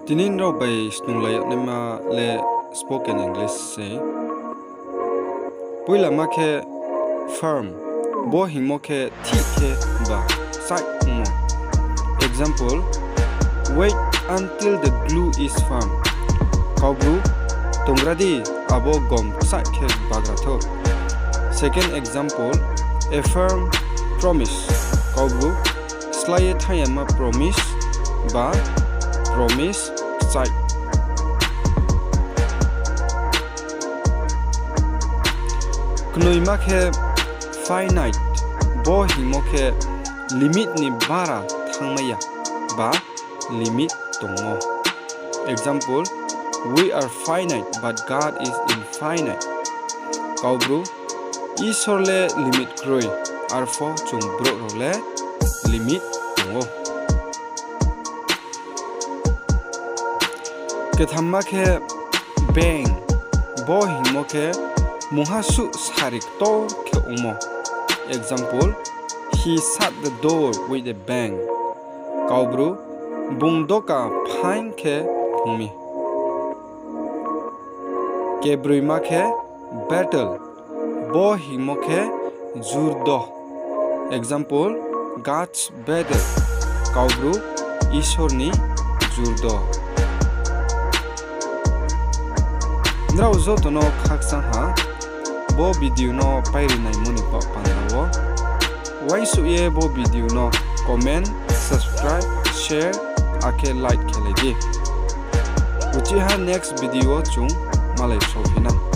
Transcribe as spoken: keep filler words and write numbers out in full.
Tini nrao bai snunglai yag naima le spoken English se. Poilama khe firm, bo hingmo khe thih khe ba kchaih ongmo. Example, wait until the glue is firm. Kaubru, tongra di, abo gom kchaih khe bagra thou. Second example, a firm promise. Kaubru, slái ye thanng yama promise ba promise kchaih. Knoima khe finite, bo hingmo khe limit ni bara thanngmai ya ba limit tongmo. Example, we are finite, but God is infinite. Kaubru, Isor le limit kroi, arpho chung brouh rao le limit tong ou. Kethamma khe bang, bo hingmo khe mungha suh sari ktor khe ongmo. Example, he shut the door with a bang. Kaubru, bung doka phaing khe phung mi. Kebroima khe battle, bo hingmo khe jurdo. Example, God's battle, Kaubru, Isor ni jurdo. Nrao joto no khakchang ha, bo video no pairi naimo ni baoh panda wo. Uaingsouh ye bo video no comment, subscribe, share, akhe like khelai di. Uchih ha next video wo chung malai saophi na.